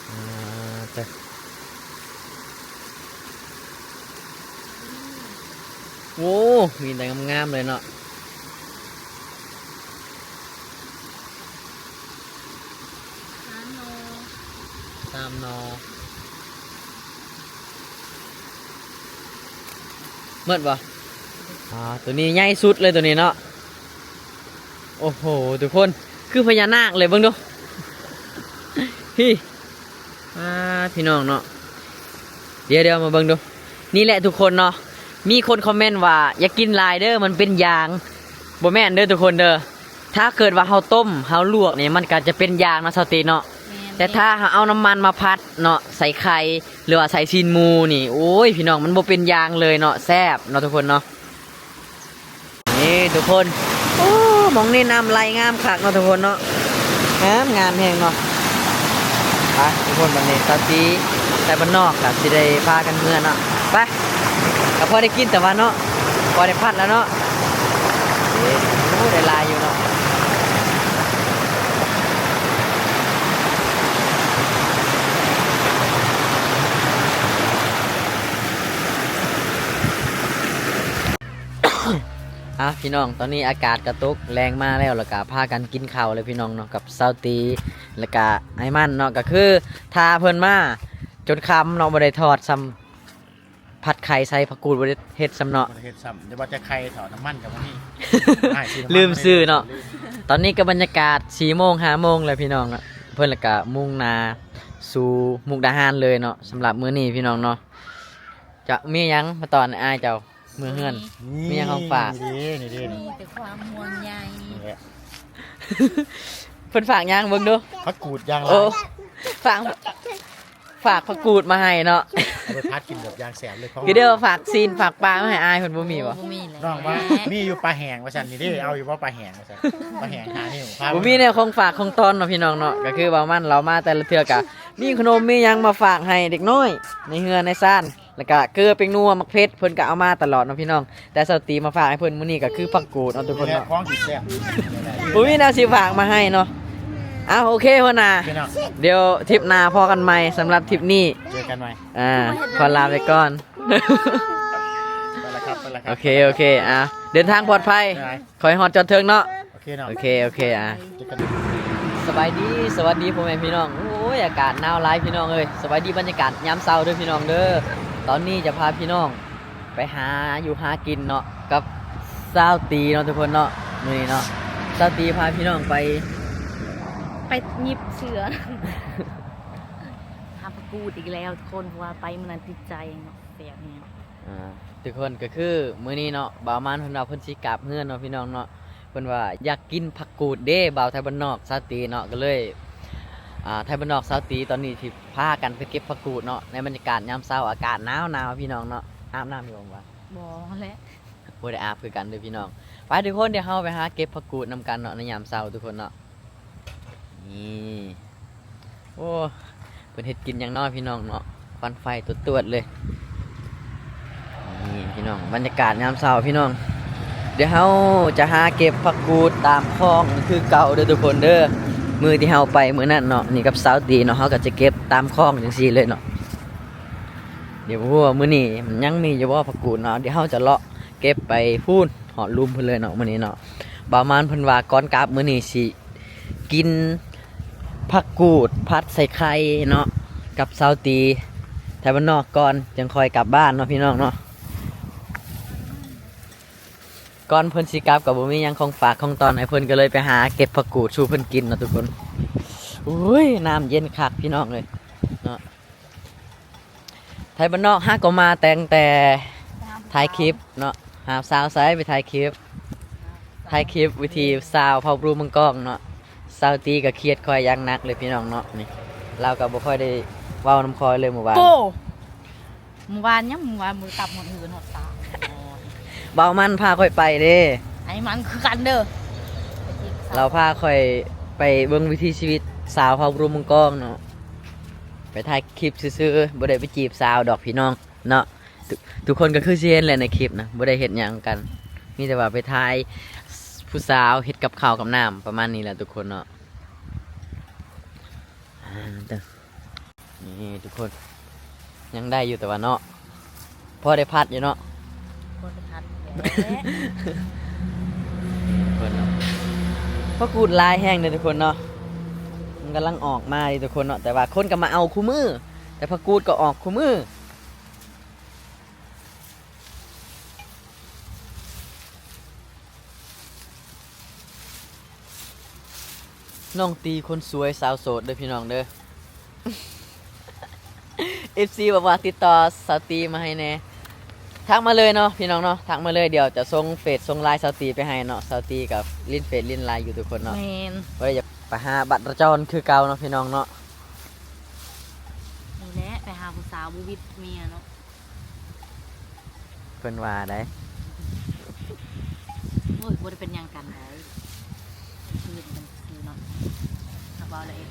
ອ່າ ເຕີ ໂອ້ ມີແຕ່ງາມໆເລີຍເນາະ. ສາມໜໍ່ ສາມໜໍ່ ໝົດບໍ່? ອ່າ ໂຕນີ້ໃຫຍ່ສຸດເລີຍໂຕນີ້ເນາະ. ໂອ້ໂຫ ທຸກຄົນ ຄືພະຍານາກເລີຍ ເບິ່ງດູ ພີ້ ອ່າ ພີ່ນ້ອງເນາະ. ດຽວໆ ມາເບິ່ງດູ ນີ້ແຫຼະທຸກຄົນເນາະ. ມີຄົນຄອມເມັນວ່າ ຢ່າກິນຫຼາຍເດີ ມັນເປັນຢາງ. ບໍ່ແມ່ນເດີທຸກຄົນເດີ ຖ້າເກີດວ່າເຮົາຕົ້ມ ເຮົາລວກນີ້ ມັນກໍຈະເປັນຢາງເນາະ ສາວຕີເນາະ. ແມ່ນ ແຕ່ຖ້າເຮົາເອົານ້ຳມັນມາຜັດເນາະ ໃສ່ໄຂ່ ຫຼືວ່າໃສ່ຊີ້ນໝູນີ້ ໂອ້ຍ ພີ່ນ້ອງ ມັນບໍ່ເປັນຢາງເລີຍເນາະ ແຊບເນາະທຸກຄົນເນາະ. ນີ້ທຸກຄົນ ໂອ້ ໝ່ອງນີ້ນ້ຳໄຫຼງາມຄັກເນາະທຸກຄົນເນາະ ງາມ ງາມແຮງເນາະ. ໄປທຸກຄົນ ບັດນີ້ສາວຕີໄທບ້ານນອກກໍຊິໄດ້ພາກັນເມືອເນາະ. ໄປ ກໍພໍໄດ້ກິນແຕ່ວ່າເນາະ ພໍໄດ້ພັດແລ້ວເນາະ. ເອີ ໂອ້ ໄດ້ຫຼາຍຢູ່ເນາະ. ອ່ະ ພີ່ນ້ອງ ຕອນນີ້ອາກາດກະຕົກແລງມາແລ້ວ ແລ້ວກະພາກັນກິນເຂົ້າແລ້ວ ພີ່ນ້ອງເນາະ ກັບສາວຕີ ແລ້ວກະອ້າຍມັນເນາະ. ກະຄືຖ້າເພິ່ນມາຈົນຄ່ຳເນາະ ບໍ່ໄດ້ທອດຊ້ຳ ຜັດໄຂ່ໃສ່ຜັກກູດ ບໍ່ໄດ້ເຮັດຊ້ຳເນາະ ບໍ່ໄດ້ເຮັດຊ້ຳ. ຢ່າວ່າແຕ່ໄຂ່ເຖາະ ນ້ຳມັນກໍບໍ່ມີ ອ້າຍຊື້ນ້ຳມັນ ລືມຊື້ເນາະ. ຕອນນີ້ກໍບັນຍາກາດສີ່ໂມງ ຫ້າໂມງແລ້ວ ພີ່ນ້ອງເນາະ. ເພິ່ນແລ້ວກະມຸ່ງໜ້າສູ່ມຸກດາຫານເລີຍເນາະ ສຳລັບມື້ນີ້ ພີ່ນ້ອງເນາະ. ຈະມີຫຍັງມາຕ້ອນອ້າຍເຈົ້າເມືອເຮືອນ? ມີຫຍັງຂອງຝາກ? ນີ້ເດ້ ນີ້ເດ້ ມີແຕ່ຄວາມຫ່ວງໃຍ. ນີ້ແຫຼະ ເພິ່ນຝາກຫຍັງເບິ່ງດູ? ຜັກກູດຢ່າງຫຼາຍ. ໂອ້ ຝາກ ຝາກຜັກກູດມາໃຫ້ເນາະ ເອົາໄປຜັດກິນແບບຢ່າງແຊບເລີຍ. ຄືເດີວ່າຝາກຊີ້ນຝາກປາມາໃຫ້ອ້າຍເພິ່ນ ບໍ່ມີບໍ່? ບໍ່ມີແຫຼະ ນ້ອງວ່າມີຢູ່ປາແຫ້ງວ່າຊັ້ນ. ນີ້ເດ້ ເອົາຢູ່ບໍ່ປາແຫ້ງວ່າຊັ້ນ? ປາແຫ້ງຫ້ານິ້ວ ບໍ່ມີແນວຂອງຝາກຂອງຕ້ອນເນາະ ພີ່ນ້ອງເນາະ. ກໍຄືວ່າມັນ ລາວມາແຕ່ລະເທື່ອກະມີຂະໜົມມີຫຍັງມາຝາກໃຫ້ເດັກນ້ອຍໃນເຮືອນໃນຊານ. ແລ້ວກະເກືອແປ້ງນົວ ໝາກເຜັດ ເພິ່ນກະເອົາມາຕະຫຼອດເນາະ ພີ່ນ້ອງ. ແຕ່ສາວຕີມາຝາກໃຫ້ເພິ່ນມື້ນີ້ກະຄືຜັກກູດເນາະ ທຸກຄົນເນາະ. ນີ້ແຫຼະຂອງທີ່ແຊບ ບໍ່ມີແນວຊິຝາກມາໃຫ້ເນາະ. ເອົາ ໂອເຄ ຫົວໜ້າ ພີ່ນ້ອງ ດຽວທຣິບໜ້າພໍ້ກັນໃໝ່. ສຳລັບທຣິບນີ້ ເຈີກັນໃໝ່ ອ່າ ຂໍລາໄປກ່ອນ. ໄປລະຄັບ ໄປລະຄັບ. ໂອເຄ ໂອເຄ ອ່າ ເດີນທາງປອດໄພ ຂໍໃຫ້ຮອດຈອດເຖິງເນາະ. ໂອເຄເນາະ ໂອເຄ ໂອເຄ ອ່າ ເຈີກັນ. ສະບາຍດີ ສະຫວັດດີພໍ່ແມ່ພີ່ນ້ອງ. ໂອ້ຍ ອາກາດໜາວຫຼາຍພີ່ນ້ອງເອີຍ. ສະບາຍດີບັນຍາກາດຍາມເຊົ້າເດີພີ່ນ້ອງເດີ. ຕອນນີ້ຈະພາພີ່ນ້ອງໄປຫາຢູ່ຫາກິນເນາະ ກັບສາວຕີເນາະ ທຸກຄົນເນາະ. ມື້ນີ້ເນາະ ສາວຕີພາພີ່ນ້ອງໄປ ໄປຫຍິບເສືອ ຫາຜັກກູດອີກແລ້ວທຸກຄົນ ເພາະວ່າໄປມື້ນັ້ນຕິດໃຈເນາະ ແຊບແຮງ. ອ່າ ທຸກຄົນ ກໍຄືມື້ນີ້ເນາະ ບ່າວມານເພິ່ນວ່າເພິ່ນຊິກັບເຮືອນເນາະ ພີ່ນ້ອງເນາະ. ເພິ່ນວ່າຢາກກິນຜັກກູດເດ້ ບ່າວໄທບ້ານນອກ ສາວຕີເນາະ. ກໍເລີຍ ອ່າ ໄທບ້ານນອກ ສາວຕີ ຕອນນີ້ຊິພາກັນໄປເກັບຜັກກູດເນາະ ໃນບັນຍາກາດຍາມເຊົ້າ ອາກາດໜາວໆ ພີ່ນ້ອງເນາະ. ອາບນ້ຳຢູ່ບໍ່? ບໍ່ແຫຼະ ບໍ່ໄດ້ອາບຄືກັນເດີພີ່ນ້ອງ. ໄປທຸກຄົນ ດຽວເຮົາໄປຫາເກັບຜັກກູດນຳກັນເນາະ ໃນຍາມເຊົ້າທຸກຄົນເນາະ. ນີ້ ໂອ້ ເພິ່ນເຮັດກິນຫຍັງເນາະ ພີ່ນ້ອງເນາະ. ຄວັນໄຟຕວດໆເລີຍ. ນີ້ພີ່ນ້ອງ ບັນຍາກາດຍາມເຊົ້າພີ່ນ້ອງ. ດຽວເຮົາຈະຫາເກັບຜັກກູດຕາມຄອງຄືເກົ່າເດີທຸກຄົນເດີ. ມື້ທີ່ເຮົາໄປມື້ນັ້ນເນາະ ນີ້ກັບສາວຕີເນາະ ເຮົາກໍຈະເກັບຕາມຄອງຈັ່ງຊີ້ເລີຍເນາະ. ດຽວບໍ່ຮູ້ວ່າມື້ນີ້ມັນຍັງມີຢູ່ບໍ່ຜັກກູດເນາະ. ດຽວເຮົາຈະເລາະເກັບໄປພຸ້ນ ຮອດລຸ່ມເພິ່ນເລີຍເນາະ ມື້ນີ້ເນາະ. ບ່າວມານເພິ່ນວ່າກ່ອນກັບມື້ນີ້ຊິ ກິນຜັກກູດຜັດໃສ່ໄຂ່ເນາະ ກັບສາວຕີໄທບ້ານນອກກ່ອນ ຈັ່ງຄ່ອຍກັບບ້ານເນາະ ພີ່ນ້ອງເນາະ. ກ່ອນເພິ່ນຊິກັບກໍບໍ່ມີຫຍັງຂອງຝາກຂອງຕ້ອນໃຫ້ເພິ່ນ ກໍເລີຍໄປຫາເກັບຜັກກູດສູ່ເພິ່ນກິນເນາະທຸກຄົນ. ໂອ້ຍ ນ້ຳເຢັນຄັກພີ່ນ້ອງເອີຍເນາະ. ໄທບ້ານນອກຫາກໍມາຕັ້ງແຕ່ຖ່າຍຄລິບເນາະ ຫາສາວໃສໄປຖ່າຍຄລິບ ຖ່າຍຄລິບວິທີສາວເຜົ່າບຣູມັງກອງເນາະ. ສາວຕີກໍຄຽດຂ້ອຍຢ່າງໜັກເລີຍພີ່ນ້ອງເນາະ. ນີ້ລາວກໍບໍ່ຄ່ອຍໄດ້ເວົ້ານຳຂ້ອຍເລີຍມື້ວານ. ໂອ້ ມື້ວານຫຍັງ ມື້ວານບໍ່ໄດ້ກັບຮອດເຮືອນຮອດຊານ. ເວົ້າມັນພາຂ້ອຍໄປເດ້ ໄອ້ມັນຄືກັນເດີ. ລາວພາຂ້ອຍໄປເບິ່ງວິຖີຊີວິດສາວເຜົ່າບຣູມັງກອງເນາະ ໄປຖ່າຍຄລິບຊື່ໆ ບໍ່ໄດ້ໄປຈີບສາວດອກພີ່ນ້ອງເນາະ. ທຸກ ທຸກຄົນກໍຄືຊິເຫັນແຫຼະໃນຄລິບນະ ບໍ່ໄດ້ເຮັດຫຍັງກັນ ມີແຕ່ວ່າໄປຖ່າຍຜູ້ສາວເຮັດກັບເຂົ້າກັບນ້ຳ ປະມານນີ້ແຫຼະທຸກຄົນເນາະ. ອ່າ ເດີ ນີ້ທຸກຄົນ ຍັງໄດ້ຢູ່ແຕ່ວ່າເນາະ ພໍໄດ້ພັດຢູ່ເນາະ ພໍໄດ້ພັດແຫຼະ ເພິ່ນເນາະ ຜັກກູດຫຼາຍແຮງເດ້ທຸກຄົນເນາະ ມັນກຳລັງອອກມາເດ້ທຸກຄົນເນາະ ແຕ່ວ່າຄົນກໍມາເອົາຄູ່ມື້ ແຕ່ຜັກກູດກໍອອກຄູ່ມື້. ນ້ອງຕີຄົນສວຍສາວໂສດເດີພີ່ນ້ອງເດີ ເອັຟຊີບອກວ່າຕິດຕໍ່ສາວຕີມາໃຫ້ແດ່ ທັກມາເລີຍເນາະພີ່ນ້ອງເນາະ ທັກມາເລີຍ ດຽວຈະສົ່ງເຟສສົ່ງລາຍສາວຕີໄປໃຫ້ເນາະ ສາວຕີກໍຫຼິ້ນເຟສຫຼິ້ນລາຍຢູ່ທຸກຄົນເນາະ ແມ່ນ ບໍ່ໄດ້ຢາກໄປຫາບັດຣະຈອນຄືເກົ່າເນາະພີ່ນ້ອງເນາະ ນີ້ແຫຼະໄປຫາຜູ້ສາວບໍ່ວິດເມຍເນາະ. ເພິ່ນວ່າໄດ໋ ໂອ້ຍ ບໍ່ໄດ້ເປັນຫຍັງກັນໃດ໋ ຄືນກັນຊື່ເນາະ ຫາກເວົ້າລະເອງ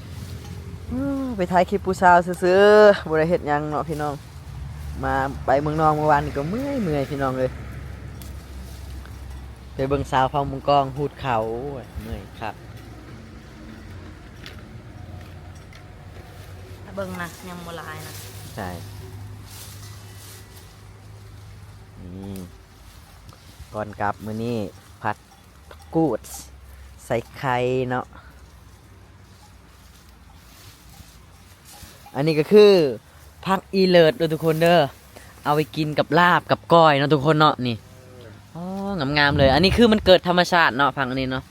ໄປຖ່າຍຄລິບຜູ້ສາວຊື່ໆ ບໍ່ໄດ້ເຮັດຫຍັງເນາະພີ່ນ້ອງ ມາໄປເມືອງນອງເມື່ອວານນີ້ກໍເມື່ອຍໆ ພີ່ນ້ອງເອີຍ ໄປເບິ່ງສາວເຜົ່າມົງກອງຫູດເຂົ້າ ໂອ້ຍ ເມື່ອຍຄັກ. ເບິ່ງນະ ຍັງບໍ່ຫຼາຍນະ ໃຊ່ ນີ້ ກ່ອນກັບມື້ນີ້ ຜັດຜັກກູດໃສ່ໄຂ່ເນາະ ອັນນີ້ກໍຄືຜັກອີເລີດເດີທຸກຄົນເດີ ເອົາໄປກິນກັບລາບກັບກ້ອຍເນາະທຸກຄົນເນາະ ນີ້ ອໍ ງາມໆເລີຍ ອັນນີ້ຄືມັນເກີດທຳມະຊາດເນາະ ຜັກອັນນີ້ເນາະ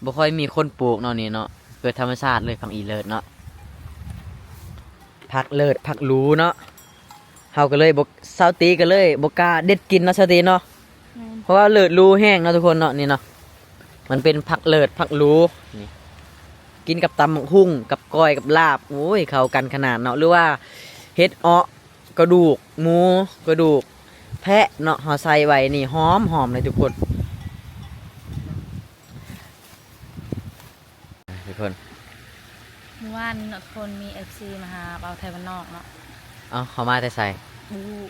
ບໍ່ຄ່ອຍມີຄົນປູກເນາະນີ້ເນາະ ເກີດທຳມະຊາດເລີຍຜັກອີເລີດເນາະ ຜັກເລີດຜັກຫຼູເນາະ ເຮົາກໍເລີຍບໍ່ ສາວຕີກໍເລີຍບໍ່ກ້າເດັດກິນເນາະ ສາວຕີເນາະ ແມ່ນ ເພາະວ່າເລີດຫຼູແຮງເນາະທຸກຄົນເນາະ ນີ້ເນາະ ມັນເປັນຜັກເລີດຜັກຫຼູ ນີ້ ກິນກັບຕຳບັກຫຸ່ງ ກັບກ້ອຍ ກັບລາບ ໂອ້ຍ ເຂົ້າກັນຂະໜາດເນາະ ຫຼືວ່າເຫັດເອາະ ກະດູກໝູ ກະດູກແພະເນາະ ເຮົາໃສ່ໄວ້ນີ້ ຫອມໆເລີຍທຸກຄົນ ທຸກຄົນ ມື້ວານນີ້ເນາະທຸກຄົນ ມີເອັຟຊີມາຫາບ່າວໄທບ້ານນອກເນາະ ເອົ້າ ເຂົາມາແຕ່ໃສ? ບໍ່ຮູ້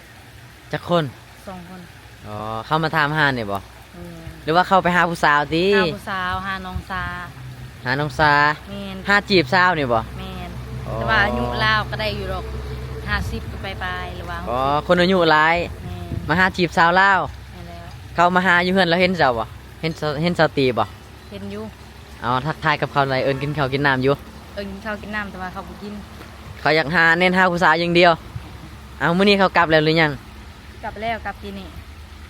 ຈັກຄົນ? ສອງຄົນ ອໍ ເຂົາມາຖາມຫານີ້ບໍ່? ແມ່ນ ຫຼືວ່າເຂົາໄປຫາຜູ້ສາວຕິ? ຫາຜູ້ສາວ ຫານ້ອງສາ ຫານ້ອງສາ ແມ່ນ ຫາຈີບສາວນີ້ບໍ່? ແມ່ນ ອໍ ແຕ່ວ່າອາຍຸລາວກໍໄດ້ຢູ່ດອກ ຫ້າສິບປາຍໆ ຫຼືວ່າ ອໍ ຫົກສິບ ຄົນອາຍຸຫຼາຍ ແມ່ນ ມາຫາຈີບສາວລາວ ແມ່ນແລ້ວ ເຂົາມາຫາຢູ່ເຮືອນ ລາວເຫັນເຈົ້າບໍ່? ເຫັນ ເຫັນສາວຕີບໍ່? ເຫັນຢູ່ ເອົາ ທັກທາຍກັບເຂົາໄດ້ ເອີ້ນກິນເຂົ້າກິນນ້ຳຢູ່ ເອີ້ນກິນເຂົ້າກິນນ້ຳ ແຕ່ວ່າເຂົາບໍ່ກິນ ເຂົາຢາກຫາ ເນັ້ນຫາຜູ້ສາວຢ່າງດຽວ ເອົາ ມື້ນີ້ເຂົາກັບແລ້ວຫຼືຍັງ? ກັບແລ້ວ ກັບກີ້ນີ້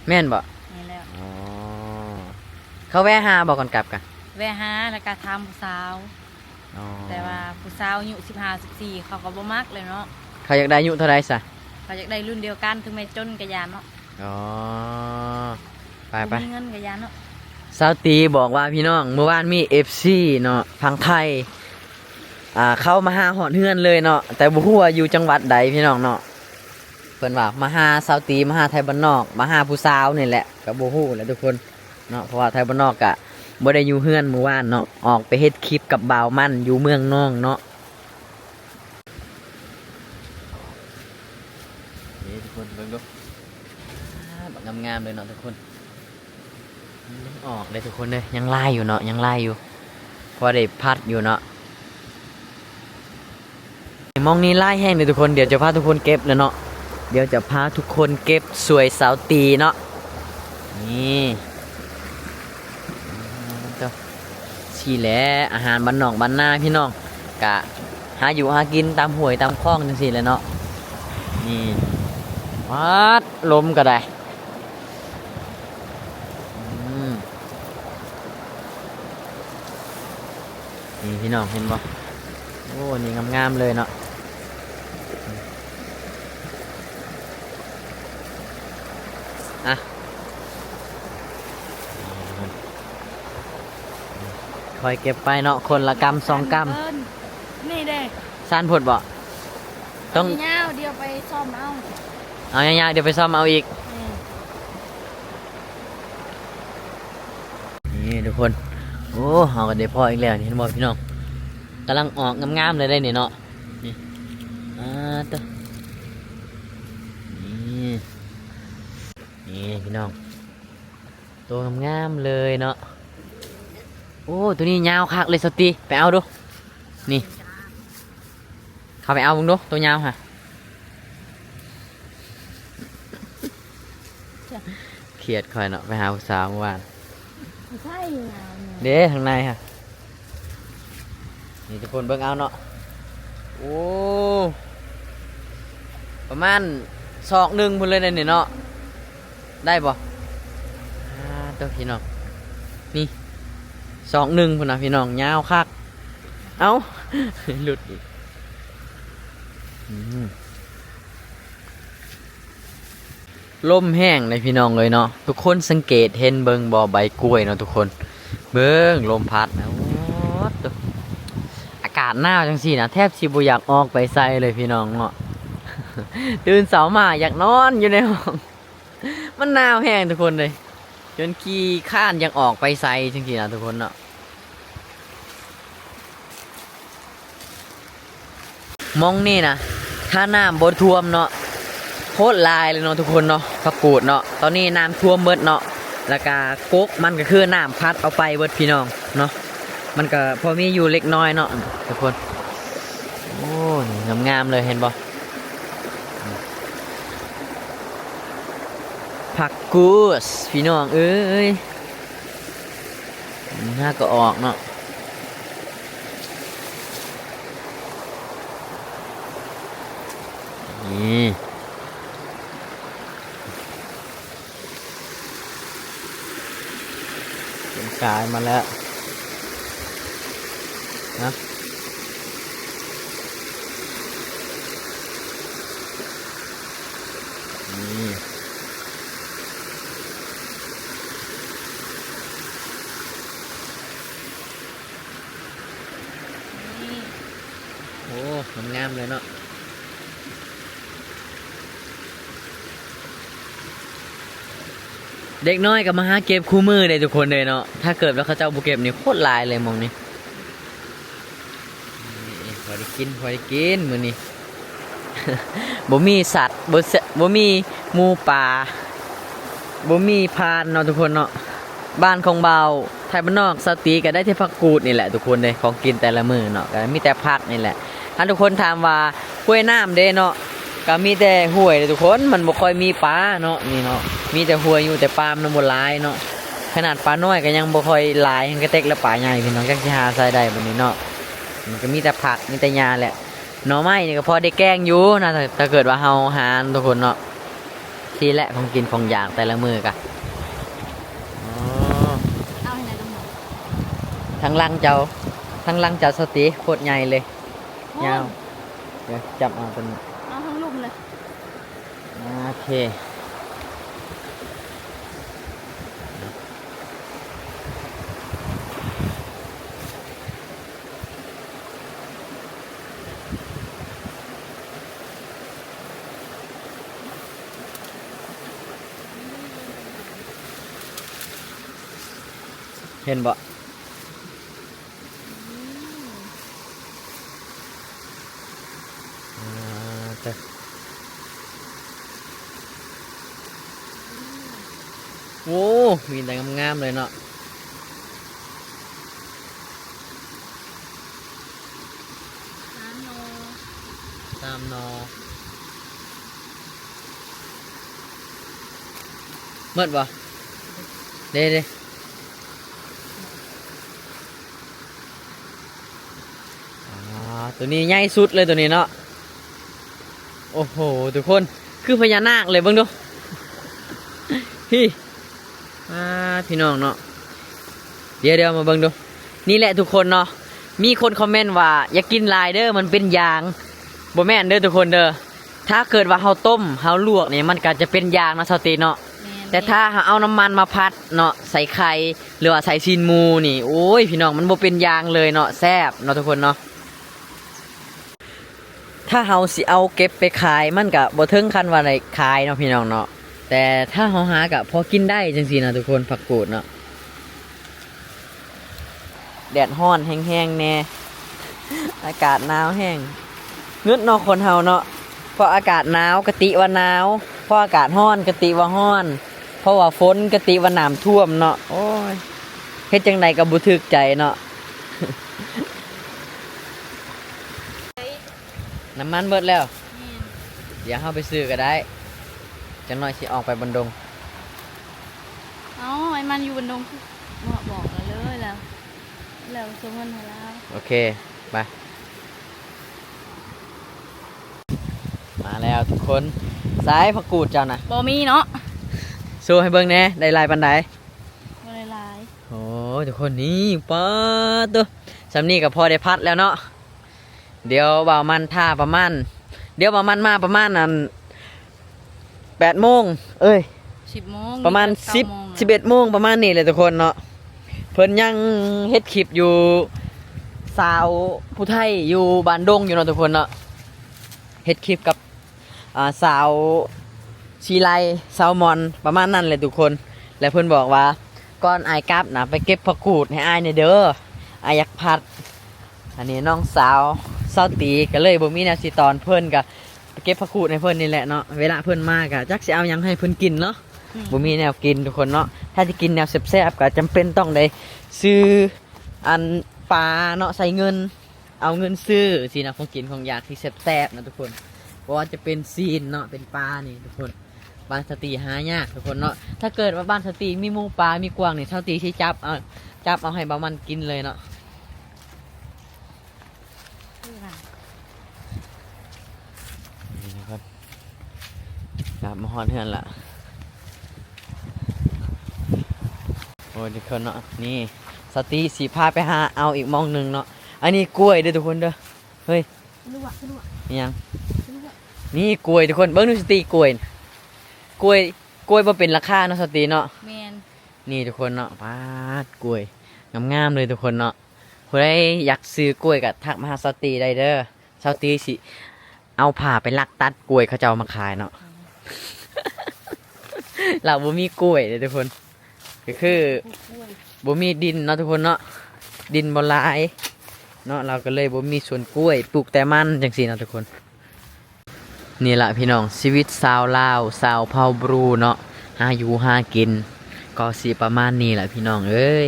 ແມ່ນບໍ່? ແມ່ນແລ້ວ ອໍ ເຂົາແວ່ຫາບໍ່ກ່ອນກັບກະ? ແວ່ຫາ ແລ້ວກະຖາມຜູ້ສາວ ອໍ ແຕ່ວ່າຜູ້ສາວອາຍຸສິບຫ້າ ສິບສີ່ ເຂົາກໍບໍ່ມັກແລ້ວເນາະ ເຂົາຢາກໄດ້ອາຍຸເທົ່າໃດຊະ? ເຂົາຢາກໄດ້ລຸ້ນດຽວກັນ ເຖິງແມ່ນຈົນກໍຢ່າເນາະ ອໍ ໄປໆ ບໍ່ມີເງິນກໍຢ່າເນາະ ສາວຕີບອກວ່າ ພີ່ນ້ອງ ມື້ວານມີເອັຟຊີເນາະ ຝັ່ງໄທ ອ່າ ເຂົາມາຫາຮອດເຮືອນເລີຍເນາະ ແຕ່ບໍ່ຮູ້ວ່າຢູ່ຈັງຫວັດໃດ ພີ່ນ້ອງເນາະ ເພິ່ນວ່າມາຫາສາວຕີ ມາຫາໄທບ້ານນອກ ມາຫາຜູ້ສາວນີ້ແຫຼະ ກໍບໍ່ຮູ້ແຫຼະທຸກຄົນເນາະ ເພາະວ່າໄທບ້ານນອກກະບໍ່ໄດ້ຢູ່ເຮືອນມື້ວານເນາະ ອອກໄປເຮັດຄລິບກັບບ່າວມັນຢູ່ເມືອງນອງເນາະ. ນີ້ທຸກຄົນເບິ່ງດູ ອ່າ ບັກງາມໆເລີຍເນາະທຸກຄົນ ມັນຍັງອອກເດ້ທຸກຄົນເດີ ຍັງຫຼາຍຢູ່ເນາະ ຍັງຫຼາຍຢູ່ ພໍໄດ້ພັດຢູ່ເນາະ ໝ່ອງນີ້ຫຼາຍແຮງເດ້ທຸກຄົນ ດຽວຈະພາທຸກຄົນເກັບແລ້ວເນາະ ດຽວຈະພາທຸກຄົນເກັບຊ່ວຍສາວຕີເນາະ ນີ້. ໂຕ ຊີ້ແຫຼະ ອາຫານບ້ານນອກບ້ານນາພີ່ນ້ອງ ກະຫາຢູ່ຫາກິນຕາມຫ້ວຍຕາມຄອງຈັ່ງຊີ້ແຫຼະເນາະ ນີ້ ປາດ ລົມກໍໄດ້ ອືມ ນີ້ພີ່ນ້ອງເຫັນບໍ່? ໂອ້ ນີ້ງາມໆເລີຍເນາະ ອ່ະ ຄ່ອຍເກັບໄປເນາະ ຄົນລະກຳສອງກຳ ນີ້ເດ້ ສັ້ນໂພດບໍ່? ຕ້ອງຍາວໆ ດຽວໄປຊອມເອົາ ເອົາຍາວໆ ດຽວໄປຊອມເອົາອີກ ແມ່ນ. ນີ້ທຸກຄົນ ໂອ້ ເຮົາກໍໄດ້ພໍ້ອີກແລ້ວ ນີ້ເຫັນບໍ່ພີ່ນ້ອງ ກຳລັງອອກງາມໆເລີຍເດ້ນີ້ເນາະ ນີ້ ອ່າ ໂຕ ນີ້ ນີ້ພີ່ນ້ອງ ໂຕງາມໆເລີຍເນາະ ໂອ້ ໂຕນີ້ຍາວຄັກເລີຍ ສາວຕີ ໄປເອົາດູ ນີ້. ເຂົ້າໄປເອົາເບິ່ງດູ ໂຕຍາວຫະ. ຄຽດຂ້ອຍເນາະ ໄປຫາຜູ້ສາວມື້ວານ. ໃຊ່ຍາວນີ້ ເດ້ ທາງໃນຫະ. ນີ້ທຸກຄົນເບິ່ງເອົາເນາະ. ໂອ້ ປະມານສອກໜຶ່ງພຸ້ນເລີຍນີ້ເນາະ. ໄດ້ບໍ່? ອ່າ ໂຕພີ່ນ້ອງ ນີ້ສອກໜຶ່ງພຸ້ນນະພີ່ນ້ອງ ຍາວຄັກ. ເອົ້າ ຫຼຸດອີກ. ອືມ ລົມແຮງເດ້ພີ່ນ້ອງເອີຍເນາະ. ທຸກຄົນສັງເກດເຫັນເບິ່ງບໍ່ ໃບກ້ວຍເນາະທຸກຄົນ. ເບິ່ງລົມພັດນະ ໂອ້ໂຕ ອາກາດໜາວຈັ່ງຊີ້ນະ ແທບຊິບໍ່ຢາກອອກໄປໃສເລີຍພີ່ນ້ອງເນາະ. ຕື່ນເຊົ້າມາຢາກນອນຢູ່ໃນຫ້ອງ. ມັນໜາວແຮງທຸກຄົນເອີຍ ຈົນຂີ້ຄ້ານຢາກອອກໄປໃສຈັ່ງຊີ້ນະທຸກຄົນເນາະ. ໝ່ອງນີ້ນະ ຖ້ານ້ຳບໍ່ຖ້ວມເນາະ ໂຄດຫຼາຍເລີຍເນາະທຸກຄົນເນາະ ຜັກກູດເນາະ. ຕອນນີ້ນ້ຳຖ້ວມເບິດເນາະ ແລ້ວກະກົກມັນກະຄືນ້ຳພັດເອົາໄປເບິດພີ່ນ້ອງເນາະ. ມັນກະພໍມີຢູ່ເລັກນ້ອຍເນາະທຸກຄົນ. ໂອ້ ນີ້ງາມໆເລີຍ ເຫັນບໍ່? ຜັກກູດພີ່ນ້ອງເອີຍ ຫາກໍອອກເນາະ. ນີ້ ເປັນກາຍມາແລ້ວນະ. ນີ້ ນີ້ ໂອ້ ງາມໆເລີຍເນາະ. ເດັກນ້ອຍກໍມາຫາເກັບຄູ່ມື້ເດ້ທຸກຄົນເດ້ເນາະ. ຖ້າເກີດວ່າເຂົາເຈົ້າບໍ່ເກັບນີ້ ໂຄດຫຼາຍເລີຍໝ່ອງນີ້. ນີ້ ພໍໄດ້ກິນ ພໍໄດ້ກິນມື້ນີ້. ບໍ່ມີສັດ ບໍ່ ບໍ່ມີໝູປ່າ ບໍ່ມີພານເນາະທຸກຄົນເນາະ. ບ້ານຂອງບ່າວໄທບ້ານນອກ ສາວຕີ ກໍໄດ້ແຕ່ຜັກກູດນີ້ແຫຼະທຸກຄົນເດ້ ຂອງກິນແຕ່ລະມື້ເນາະ ກໍມີແຕ່ຜັກນີ້ແຫຼະ. ຖ້າທຸກຄົນຖາມວ່າຫ້ວຍນ້ຳເດ້ເນາະ ກໍມີແຕ່ຫ້ວຍເດ້ທຸກຄົນ ມັນບໍ່ຄ່ອຍມີປາເນາະ ນີ້ເນາະ. ມີແຕ່ຫ້ວຍຢູ່ແຕ່ປາມັນບໍ່ຫຼາຍເນາະ. ຂະໜາດປານ້ອຍກໍຍັງບໍ່ຄ່ອຍຫຼາຍ ຍັງກະເຕັກແລະປາໃຫຍ່ພີ່ນ້ອງ ຈັກຊິຫາໃສໄດ້ບັດນີ້ເນາະ. ມັນກໍມີແຕ່ຜັກ ມີແຕ່ຫຍ້າແຫຼະ. ໜໍ່ໄມ້ນີ້ກໍພໍໄດ້ແກງຢູ່ນະ ຖ້າ ຖ້າເກີດວ່າເຮົາຫານະທຸກຄົນເນາະ. ຊີ້ແຫຼະຂອງກິນຂອງຢາກແຕ່ລະມື້ກະ. ອໍ ເອົາໃຫ້ໄດ້ຕຳຫຼວດ. ທາງຫຼັງເຈົ້າ ທາງຫຼັງເຈົ້າສະຕິ ໂຄດໃຫຍ່ເລີຍ. ໂອ້ ຍາວ. ດຽວຈັບເອົາຕົວນີ້ ເອົາທັງລຸ່ມເລີຍ. ໂອເຄ. ເຫັນບໍ່? ອ່າ ເຕີ ໂອ້ ມີແຕ່ງາມໆເລີຍເນາະ. ສາມໜໍ່ ສາມໜໍ່. ໝົດບໍ່? ເດ້ ເດ້. ອໍ ຕົວນີ້ໃຫຍ່ສຸດເລີຍຕົວນີ້ເນາະ. ໂອ້ໂຫ ທຸກຄົນ ຄືພະຍານາກເລີຍ ເບິ່ງດູ ພີ້. ອ່າ ພີ່ນ້ອງເນາະ ດຽວໆ ມາເບິ່ງດູ. ນີ້ແຫຼະທຸກຄົນເນາະ ມີຄົນຄອມເມັນວ່າ ຢ່າກິນຫຼາຍເດີ ມັນເປັນຢາງ. ບໍ່ແມ່ນເດີທຸກຄົນເດີ. ຖ້າເກີດວ່າເຮົາຕົ້ມ ເຮົາລວກນີ້ ມັນກໍຈະເປັນຢາງເນາະ ສາວຕີເນາະ. ແມ່ນ ແຕ່ຖ້າເຮົາເອົານ້ຳມັນມາຜັດເນາະ ໃສ່ໄຂ່ ຫຼືວ່າໃສ່ຊີ້ນໝູນີ້ ໂອ້ຍ ພີ່ນ້ອງ ມັນບໍ່ເປັນຢາງເລີຍເນາະ ແຊບເນາະທຸກຄົນເນາະ. ຖ້າເຮົາຊິເອົາເກັບໄປຂາຍ ມັນກະບໍ່ເຖິງຂັ້ນວ່າໄດ້ຂາຍເນາະ ພີ່ນ້ອງເນາະ. ແຕ່ຖ້າເຮົາຫາກະພໍກິນໄດ້ຈັ່ງຊີ້ນະທຸກຄົນ ຜັກກູດເນາະ. ແດດຮ້ອນແຮງໆແດ່ ອາກາດໜາວແຮງ. ງຶດເນາະຄົນເຮົາເນາະ ພໍອາກາດໜາວກະຕິວ່າໜາວ ພໍອາກາດຮ້ອນກະຕິວ່າຮ້ອນ ເພາະວ່າຝົນກະຕິວ່ານ້ຳຖ້ວມເນາະ. ໂອ້ຍ ເຮັດຈັ່ງໃດກໍບໍ່ຖືກໃຈເນາະ. ນ້ຳມັນເບິດແລ້ວ? ແມ່ນ. ດຽວເຮົາໄປຊື້ກໍໄດ້ ຈັກໜ້ອຍຊິອອກໄປບັນດົງ. ເອົາ ໄອ້ມັນຢູ່ບັນດົງ ບອກ ບອກລາວເລີຍແລ້ວ ແລ້ວສົ່ງເງິນໃຫ້ລາວ. ໂອເຄ ໄປ. ມາແລ້ວທຸກຄົນ. ໃສຜັກກູດເຈົ້ານະ? ບໍ່ມີເນາະ. ໂຊໃຫ້ເບິ່ງແດ່ ໄດ້ຫຼາຍປານໃດ? ບໍ່ໄດ້ຫຼາຍ. ໂອ້ຍ ທຸກຄົນ ນີ້ ປາດໂທ້ ສ່ຳນີ້ກໍພໍໄດ້ຜັດແລ້ວເນາະ. ດຽວບ່າວມັນຖ້າປະມານ ດຽວບ່າວມັນມາປະມານ ອັນ ແປດໂມງ ເອີຍ ສິບໂມງ ປະມານສິບ ສິບເອັດໂມງ ປະມານນີ້ແຫຼະທຸກຄົນເນາະ. ເພິ່ນຍັງເຮັດຄລິບຢູ່ ສາວຜູ້ໄທຢູ່ບ້ານດົງຢູ່ເນາະທຸກຄົນເນາະ ເຮັດຄລິບກັບ ອ່າ ສາວສີໄລ ສາວມອນ ປະມານນັ້ນແຫຼະທຸກຄົນ. ແລະເພິ່ນບອກວ່າ ກ່ອນອ້າຍກັບນະ ໄປເກັບຜັກກູດໃຫ້ອ້າຍແດ່ເດີ ອ້າຍຢາກຜັດ. ອັນນີ້ນ້ອງສາວສາວຕີກໍເລີຍບໍ່ມີແນວຊິຕ້ອນເພິ່ນ ກໍໄປເກັບຜັກກູດໃຫ້ເພິ່ນນີ້ແຫຼະເນາະ. ເວລາເພິ່ນມາກໍຈັກຊິເອົາຫຍັງໃຫ້ເພິ່ນກິນເນາະ. ອືມ ບໍ່ມີແນວກິນທຸກຄົນເນາະ. ຖ້າຊິກິນແນວແຊບໆ ກໍຈຳເປັນຕ້ອງໄດ້ຊື້ອັນປາເນາະ ໃສ່ເງິນ ເອົາເງິນຊື້ຊີ້ນະ ຂອງກິນຂອງຢາກທີ່ແຊບໆນະທຸກຄົນ. ບໍ່ວ່າຈະເປັນຊີ້ນເນາະ ເປັນປານີ້ທຸກຄົນ ບ້ານສາວຕີຫາຍາກທຸກຄົນເນາະ. ຖ້າເກີດວ່າບ້ານສາວຕີມີໝູປ່າມີກວາງນີ້ ສາວຕີຊິຈັບເອົາ ຈັບເອົາໃຫ້ບ່າວມັນກິນເລີຍເນາະ. ນີ້ທຸກຄົນ ກັບມາຮອດເຮືອນລະ. ໂອ້ຍ ທຸກຄົນເນາະ ນີ້ສາວຕີຊິພາໄປຫາເອົາອີກໝ່ອງໜຶ່ງເນາະ. ອັນນີ້ກ້ວຍເດີທຸກຄົນເດີ. ເຮີ້ຍ ລວກ ລວກ ອີຫຍັງ ລວກ ນີ້ກ້ວຍທຸກຄົນ ເບິ່ງດູສາວຕີ ກ້ວຍ ກ້ວຍ ກ້ວຍບໍ່ເປັນລາຄາເນາະສາວຕີເນາະ. ແມ່ນ. ນີ້ທຸກຄົນເນາະ ປາດ ກ້ວຍງາມໆເລີຍທຸກຄົນເນາະ. ຜູ້ໃດຢາກຊື້ກ້ວຍກໍທັກມາຫາສາວຕີໄດ້ເດີ. ສາວຕີຊິເອົາຜ້າໄປລັກຕັດກ້ວຍເຂົາເຈົ້າມາຂາຍເນາະ. ລາວບໍ່ມີກ້ວຍເດ້ທຸກຄົນ ກໍຄືບໍ່ມີດິນເນາະທຸກຄົນເນາະ ດິນບໍ່ຫຼາຍເນາະ ລາວກໍເລີຍບໍ່ມີສວນກ້ວຍ ປູກແຕ່ມັນຈັ່ງຊີ້ເນາະທຸກຄົນ. ນີ້ລະພີ່ນ້ອງ ຊີວິດຊາວລາວ ຊາວເຜົ່າບຣູເນາະ ຫາຢູ່ຫາກິນກໍຊິປະມານນີ້ລະພີ່ນ້ອງເອີຍ.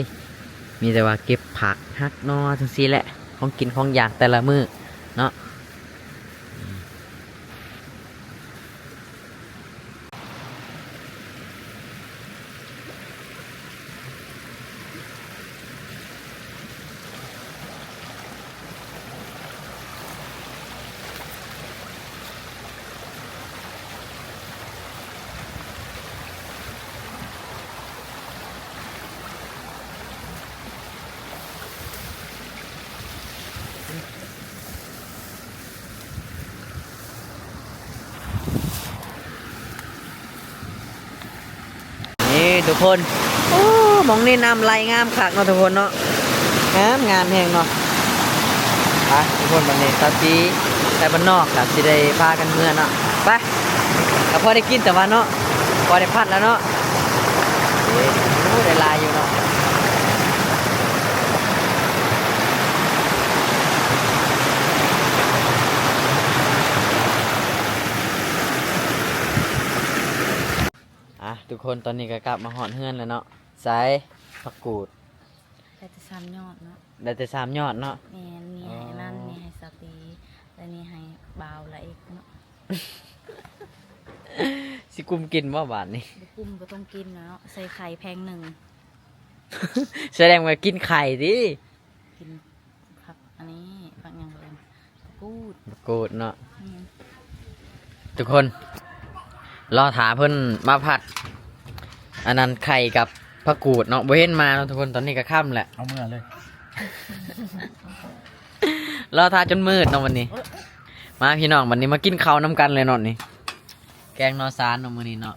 ມີແຕ່ວ່າເກັບຜັກ ຫັກໜໍ່ ຈັ່ງຊີ້ແຫຼະ ຂອງກິນຂອງຢາກແຕ່ລະມື້ເນາະ. ນີ້ທຸກຄົນ ໂອ້ ໝ່ອງນີ້ນ້ຳໄຫຼງາມຄັກເນາະທຸກຄົນເນາະ ງາມ ງາມແຮງເນາະ. ໄປທຸກຄົນ ບັດນີ້ສາວຕີໄປບ້ານນອກ ກໍຊິໄດ້ພາກັນເມືອເນາະ ໄປ ກໍພໍໄດ້ກິນແຕ່ວ່າເນາະ ພໍໄດ້ພັດແລ້ວເນາະ. ເອີ ໂອ້ ໄດ້ຫຼາຍຢູ່ເນາະ. ອ່ະ ທຸກຄົນ ຕອນນີ້ກໍກັບມາຮອດເຮືອນແລ້ວເນາະ. ໃສ ຜັກກູດ? ໄດ້ແຕ່ສາມຍອດເນາະ. ໄດ້ແຕ່ສາມຍອດເນາະ. ແມ່ນ ມີໃຫ້ນັ້ນ ອໍ ມີໃຫ້ສາວຕີ ແລະ ມີໃຫ້ບ່າວລະເອກເນາະ. ຊິກຸມກິນບໍ່ບາດນີ້? ບໍ່ກຸມ ບໍ່ຕ້ອງກິນແລ້ວເນາະ ໃສ່ໄຂ່ແພງໜຶ່ງ. ສະແດງວ່າກິນໄຂ່ຕິ? ກິນຜັກອັນນີ້ ຜັກຫຍັງເອີ້ນ ຜັກກູດ ຜັກກູດເນາະ. ແມ່ນ ທຸກຄົນ ລໍຖ້າເພິ່ນມາຜັດ ອັນນັ້ນ ໄຂ່ກັບຜັກກູດເນາະ ບໍ່ເຫັນມາເນາະທຸກຄົນ. ຕອນນີ້ກໍຄ່ຳແຫຼະ ເອົາເມືອເລີຍ ລໍຖ້າຈົນມືດເນາະວັນນີ້. ມາພີ່ນ້ອງ ບັດນີ້ມາກິນເຂົ້ານຳກັນເລີຍເນາະນີ້ ແກງໜໍ່ຊານເນາະມື້ນີ້ເນາະ.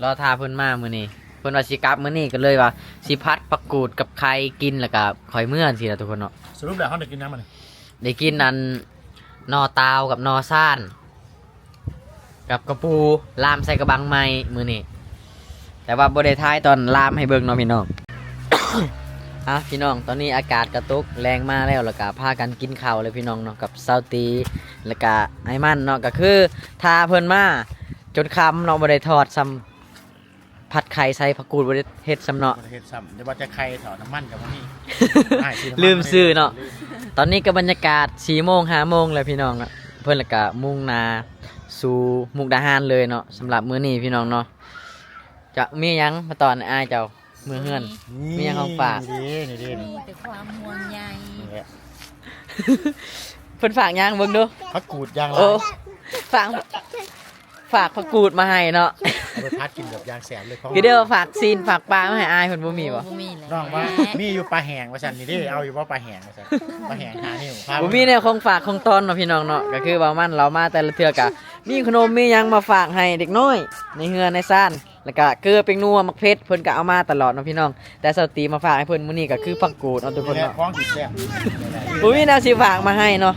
ລໍຖ້າເພິ່ນມາມື້ນີ້ ເພິ່ນວ່າຊິກັບມື້ນີ້ ກໍເລີຍວ່າຊິຜັດຜັກກູດກັບໄຂ່ກິນ ແລ້ວກໍຄ່ອຍເມືອຊີ້ລະທຸກຄົນເນາະ. ສະຫຼຸບແລ້ວເຮົາໄດ້ກິນຫຍັງມື້ນີ້? ໄດ້ກິນອັນໜໍ່ຕາວກັບໜໍ່ຊານ ກັບກະປູ ລາມໃສ່ກະບັງໃໝ່ມື້ນີ້ ແຕ່ວ່າບໍ່ໄດ້ຖ່າຍຕອນລາມໃຫ້ເບິ່ງເນາະພີ່ນ້ອງ. ອ່ະ ພີ່ນ້ອງ ຕອນນີ້ອາກາດກະຕົກແລງມາແລ້ວ ແລ້ວກະພາກັນກິນເຂົ້າແລ້ວພີ່ນ້ອງເນາະ ກັບສາວຕີ ແລ້ວກະໄອ້ມັນເນາະ. ກໍຄືຖ້າເພິ່ນມາຈົນຄ່ຳເນາະ ບໍ່ໄດ້ທອດຊ້ຳ ຜັດໄຂ່ໃສ່ຜັກກູດບໍ່ໄດ້ເຮັດຊ້ຳເນາະ ບໍ່ໄດ້ເຮັດຊ້ຳ. ຢ່າວ່າແຕ່ໄຂ່ເຖາະ ນ້ຳມັນກໍບໍ່ມີ ອ້າຍຊື້ນ້ຳມັນ ລືມຊື້ເນາະ ມາໃຫ້ເດີ. ຕອນນີ້ກໍບັນຍາກາດສີ່ໂມງຫ້າໂມງແລ້ວພີ່ນ້ອງເນາະ. ເພິ່ນລະກະມຸ່ງໜ້າສູ່ມຸກດາຫານເລີຍເນາະ. ສຳລັບມື້ນີ້ພີ່ນ້ອງເນາະ ຈະມີຫຍັງມາຕ້ອນອ້າຍເຈົ້າເມືອເຮືອນ? ມີຫຍັງຂອງຝາກ? ນີ້ເດ້ ນີ້ເດ້ ມີແຕ່ຄວາມຫ່ວງໃຍ. ເພິ່ນຝາກຫຍັງເບິ່ງດູ? ຜັກກູດຢ່າງຫຼາຍ. ໂອ້ ຝາກ ຝາກຜັກກູດມາໃຫ້ເນາະ ເອົາໄປຜັດກິນແບບຢ່າງແຊບເລີຍ. ຄືເດີວ່າຝາກຊີ້ນຝາກປາມາໃຫ້ອ້າຍເພິ່ນ ບໍ່ມີບໍ່? ບໍ່ມີແຫຼະ. ນ້ອງວ່າມີຢູ່ປາແຫ້ງວ່າຊັ້ນ. ນີ້ເດ້ ເອົາຢູ່ບໍ່ປາແຫ້ງວ່າຊັ້ນ? ປາແຫ້ງຫ້ານິ້ວ. ບໍ່ມີແນວຂອງຝາກຂອງຕ້ອນເນາະພີ່ນ້ອງເນາະ. ກໍຄືວ່າມັນ ລາວມາແຕ່ລະເທື່ອກະມີຂະໜົມມີຫຍັງມາຝາກໃຫ້ເດັກນ້ອຍໃນເຮືອນໃນຊານ ແລ້ວກະເກືອ ແປ້ງນົວ ໝາກເຜັດ ເພິ່ນກະເອົາມາຕະຫຼອດເນາະພີ່ນ້ອງ. ແຕ່ສາວຕີມາຝາກໃຫ້ເພິ່ນມື້ນີ້ກໍຄືຜັກກູດເນາະທຸກຄົນເນາະ. ນີ້ແຫຼະຂອງທີ່ແຊບ ບໍ່ມີແນວຊິຝາກມາໃຫ້ເນາະ.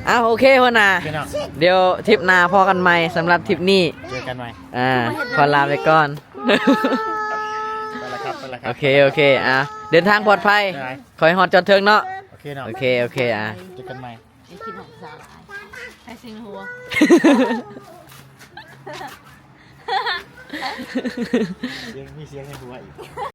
ເອົາ ໂອເຄ ຫົວໜ້າ ພີ່ນ້ອງ ດຽວທຣິບໜ້າພໍ້ກັນໃໝ່. ສຳລັບທຣິບນີ້ ເຈີກັນໃໝ່. ອ່າ ຂໍລາໄປກ່ອນ. ໄປລະຄັບ ໄປລະຄັບ. ໂອເຄ ໂອເຄ ອ່າ ເດີນທາງປອດໄພ. ຂໍໃຫ້ຮອດຈອດເຖິງເນາະ. ໂອເຄເນາະ. ໂອເຄ ໂອເຄ ອ່າ ເຈີກັນໃໝ່. ໄດ້ກິນຂອງສາຫຼາຍ. ໃຫ້ຊິງຫົວ ຍັງມີສຽງໃນຫົວອີກ.